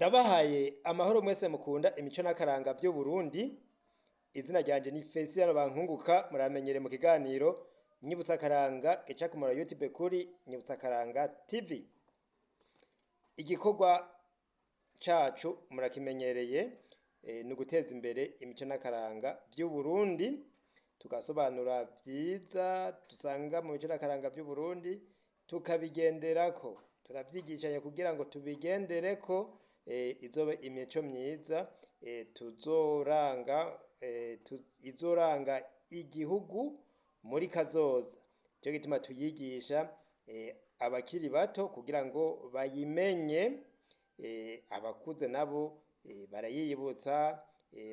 Ndabahaye amahoro mwese mukunda imico n'akaranga vy'Uburundi. Izina ryanje ni Felicien Bankunguka, muramenyere mu kiganiro Nyibutsa Akaranga gica ku mura YouTube kuri Nyibutsa Akaranga TV. Igikorwa cacu murakimenyereye, ni uguteza imbere imico n'akaranga vy'Uburundi, tugasobanura vyiza dusanga mu mico n'akaranga vy'Uburundi, tukabigenderako, turavyigishanya kugira ngo tubigendereko, izobe imico myiza tuzoranga, izoranga igihugu muri kazoza. Nico gituma tuyigisha abakiri bato kugira ngo bayimenye, abakuze nabo barayiyibutsa,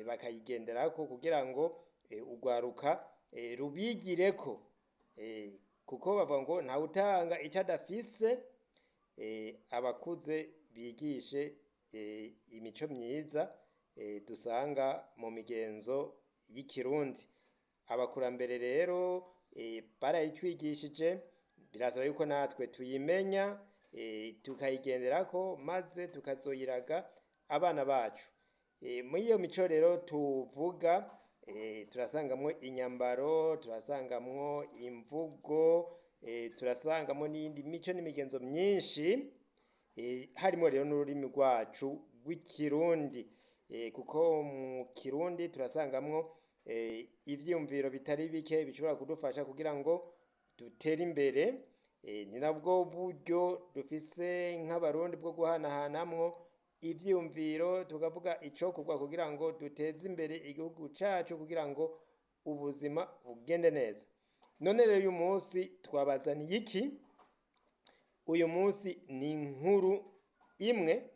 bakayigenderako kugira ngo urwaruka rubigireko, kuko bavuga ngo ntawutanga ico adafise. Abakuze bigishe imico myiza dusanga mu migenzo y'ikirundi. Abakurambere rero barayitwigishije, birasaba yuko natwe tuyimenya, tukayigenderako, maze tukazoyiraga abana bacu. Muri iyo mico rero tuvuga, turasangamwo inyambaro, turasangamwo imvugo, turasangamwo n'iyindi mico n'imigenzo myinshi, harimwo rero n'ururimi rwacu rw'ikirundi, kuko mu kirundi turasangamwo ivyiyumviro bitari bike bishobora kudufasha kugira ngo dutere imbere. Ni nabwo buryo dufise nk'abarundi bwo guhanahanamwo ivyiyumviro, tukavuga icokorwa kugira ngo duteze imbere igihugu cacu, kugira ngo ubuzima bugende neza. None rero uyu munsi twabazaniye iki? Uyu munsi ni inkuru imwe,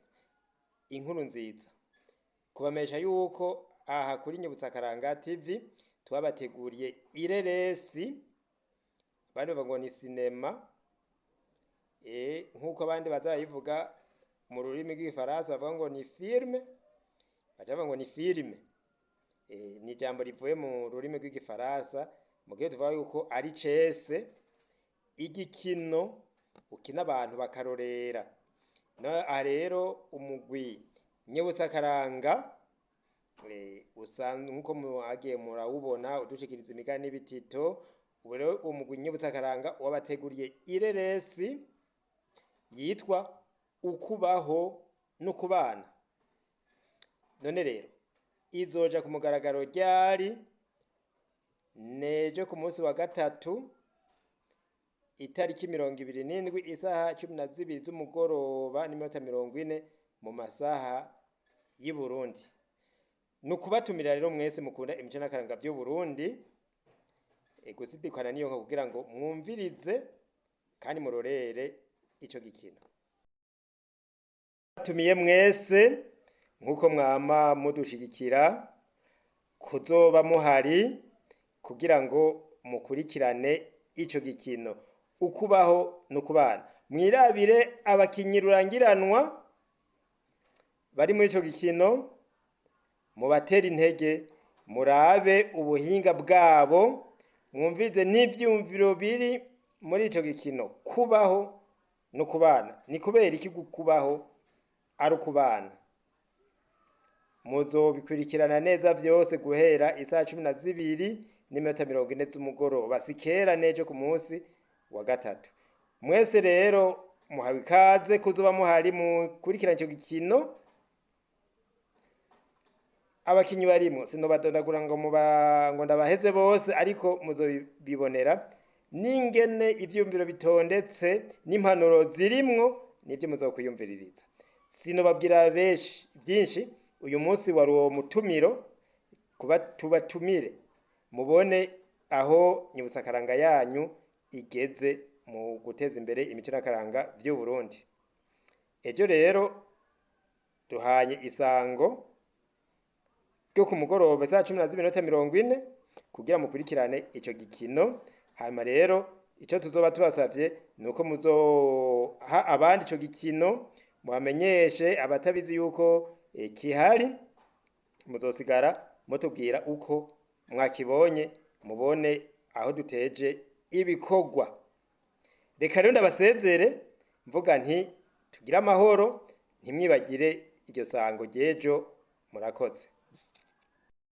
inkuru nziza, kubamenyesha yuko aha kuri Nyibutsa Akaranga TV twabateguriye ireresi, abandi bavuga ngo ni sinema, nk'uko abandi baza bayivuga mu rurimi rw'igifaransa bavuga ngo ni film, baca bavuga ngo ni filime, ni ijambo rivuye mu rurimi rw'igifaransa, mu gihe tuvuga yuko ari cese igikino ukina abantu bakarorera. Aha rero umugwi Nyibutsa Akaranga usanzwe, nkuko mwagiye murawubona udushikiriza imigani n'ibitito, ubu rero umugwi Nyibutsa Akaranga wabateguriye ireresi yitwa Ukubaho n'Ukubana. None rero izoja ku mugaragaro ryari? Nejo ku munsi wa gatatu, itariki 27, isaha 12 z'umugoroba n'iminota 40 mu masaha y'i Burundi. Ni ukubatumira rero mwese mukunda imico n'akaranga vy'Uburundi, gusidikana niyo nka kugira ngo mwumvirize kandi murorere ico gikino. Tumiye mwese nk'uko mwama mudushigikira kuzoba muhari kugira ngo mukurikirane ico gikino Ukubaho n'Ukubana, mwirabire abakinyi rurangiranwa bari muri ico gikino, mubatere intege, murabe ubuhinga bwabo, mwumvize n'ivyumviro biri muri ico gikino Kubaho no Kubana. Ni kubera iki kubaho ari ukubana? Muzobikurikirana neza vyose guhera isaha 12 n'iminota 40 z'umugoroba, si kera, n'ejo ku munsi wa gatatu. Mwese rero muhawe ikaze kuzoba muhari mukurikirana ico gikino. Abakinyi barimwo sinobadondagura ngo muba ngo ndabaheze bose, ariko muzobibonera n'ingene ivyumviro bitondetse n'impanuro zirimwo, nivyo muzokwiyumviririza. Sinobabwira benshi byinshi uyu munsi, wari uwo mutumiro kuba tubatumire mubone aho Nyibutsa Akaranga yanyu igeze mu guteza imbere imico n'akaranga vy'u Burundi. Ejo rero duhanye isango ryo ku mugoroba saa 12 n'iminota 40 kugira mukurikirane ico gikino. Hanyuma rero ico tuzoba tubasavye ni uko muzoha abandi ico gikino, mubamenyeshe abatabizi yuko kihari. Muzosigara mutubwira uko mwakibonye, mubone aho duteje ibikorwa. Reka rero ndabasezere mvuga nti tugire amahoro, ntimwibagire. iryo sango ry'ejo. Murakoze.